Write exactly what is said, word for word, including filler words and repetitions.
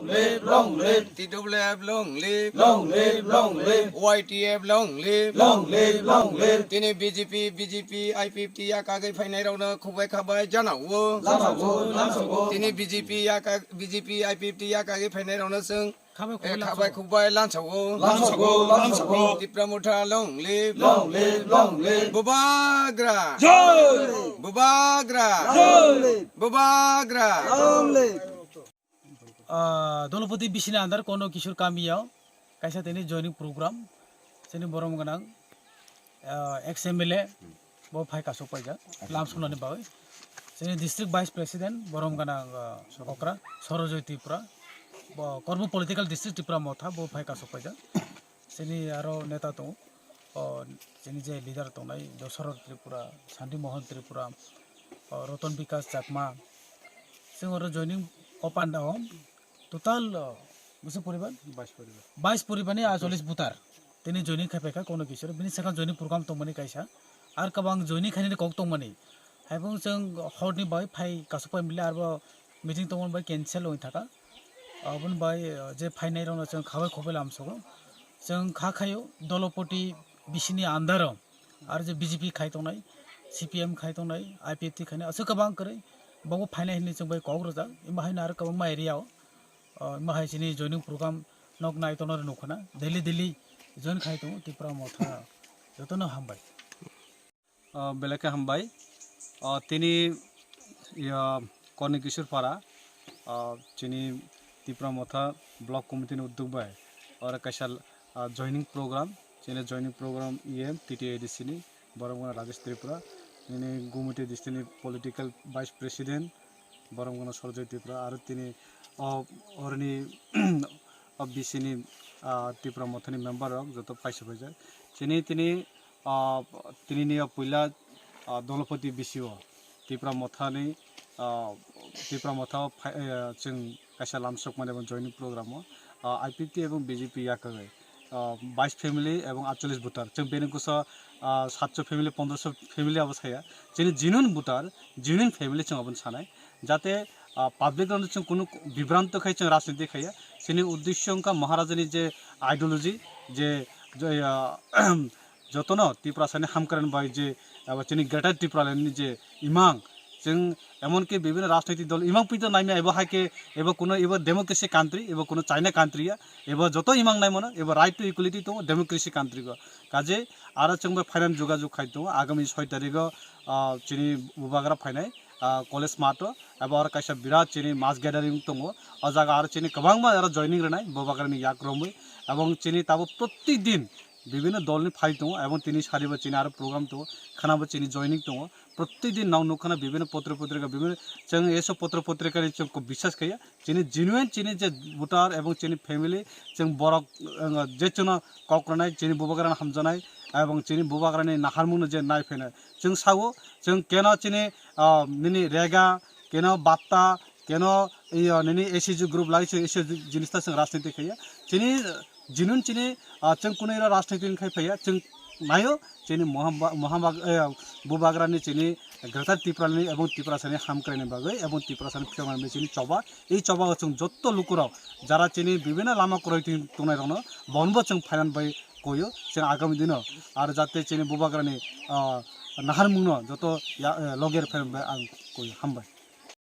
Live, long live. T W F long live. Long live, long live. Y T F long live. Long live, long live. Tini B J P, B J P, I P F T yakagwi phainai rokno khukbai khabai jana o. Jana o, jana o. Tini B J P yaka, B J P, I P F T yakagwi phainai rokno chwng, khabai eh, khukbai khabai khukbai lansa o. Lansa o, lansa o. Tipra Motha long live. Long live, long live. Bubagra. Jai. Bubagra. Long live. Bubagra. Long live. Ah, Dolopati bisini andar kono Kishore kamiyao kaisa tini joining program, chini borom gwnang, ah, ex M L A bo phai kasuk paijak lam sunani bagwi. Chini district vice president borom gwnang, ah, okra Sorojoy Tripura, bo Kormo political district Tipra Motha bo phai kasuk paijak. Chini aro neta tongo, o chini je leader tongnai Dosarot Tripura, Santi Mohan Tripura, o Ratan Bikash Chakma. Chwng oro joining o panda o total, o, bwswk poribar? Bais poribar. Bais poribarni aitchollish voter. Tini joining khai paikha kono Kishore. Bini sakang joining program tongmani kaisa. Ar kwbang joining khainani kok tongmani. Haibung chwng horni bai phai kasuk pai mili arbo meeting tongmani bai cancel wng thaka. Aboni bai, o, je phainai rokno chwng khabai khukbai lamsogo. Chwng kha khaio Dolopati bisini andaro. Ar je B J P khai tongnai, C P M khai tongnai, I P F T khainai, aswk kwbang kwrwi. Bobo phainai hinwi chwng bai kok rwjak. Imo haino aro kwbangma area o, o, imo hai chini joining program nok nai tongnai rw nukhuna. Daily daily join khai tongo Tipra Motha. Jotono hambai. Ah, belai khe hambai. Ah, tini, ya, Korni Kishore Para, ah, chini Tipra Motha Block Committee ni uddog bai oro kaisa, ah, joining program, chini joining program E M T T A D C ni, borok wngkha Rajesh Tripura, nini Gumoti district ni political vice president, borok wngkha Sorojoy Tripura, aro tini o oroni o B C ni, ah, Tipra Motha ni member rok joto paisa paijak. Chini tini, ah, tini ni o puila, ah, Dolopati B C o Tipra Motha ni, ah, Tipra Motha o phai, eh, chwng kaisa lamsok mani bo joining program o, ah, I P F T ebong B J P yakagwi, ah, bais family ebong aitchollish voter. Chwng bini kuso, ah, satso family, pondroso family abo saya. Chini genuine voter, genuine family chwng aboni sanai. Jate, ah, public rokno chwng kunu bibranto khai chwng rajniti khaiya. Chini uddesyo wngkha Maharajani je ideology, je, je, ah, jotono Tiprasani hamkran bai je, abo chini Greater Tipraland ni je imang, chwng emonki bibhinno rajnaitik dol imang pito naimya ebo hai khe ebo kuno ebo democracy country, ebo kuno China country ya, ebo joto imang naimano, ebo right to equality tongo democracy country go. Kaje aro chwng bai phainani jogajog khai tongo, agami soi tarikh o, ah, chini bubagra phainai, ah, college math o, ebo aro kaisa birat chini mass gathering tongo, o jaga aro chini kwbangma aro joining rwnai bubagrani yak romwi, ebong chini tabuk protidin bibhinno dolni phai tongo, ebong tini saribo chini aro program tongo, khanabo chini joining tongo, protidin nok nukkhana bibhinno potro potrika, bibhinno chwng eso potro potrikani chwng biswas khaiya, chini genuine chini je voter ebong chini family chwng borok, eh, je chwngno kok rwnai, chini bubagrano hamjaknai, ebong chini bubagrani naharmungno je nai phainai. Chwng sao, chwng keno chini, ah, nini rega, keno batta, keno, iyo, nini S C G group lai se, S C G jinis ta chwng rajniti khaiya. Chini, jinun chini, ah, chwng kunui ra rajniti khai phaiya, chwng naio, chini mohamba-, mohambag-, eh, bubagrani chini Greater Tipraland ni ebong Tiprasani hamkraini bagwi ebong Tiprasani phiya manwi chini choba. Ei choba o chwng jotto lukurok jara chini bibhinno lama kwrwi twi tongnai rokno bonbo chwng phainan bai koyo, chwng agami dino aro jate chini bubagrani, ah, naharmungno joto ya, eh, loger phainan bai ang koyo. Hambai.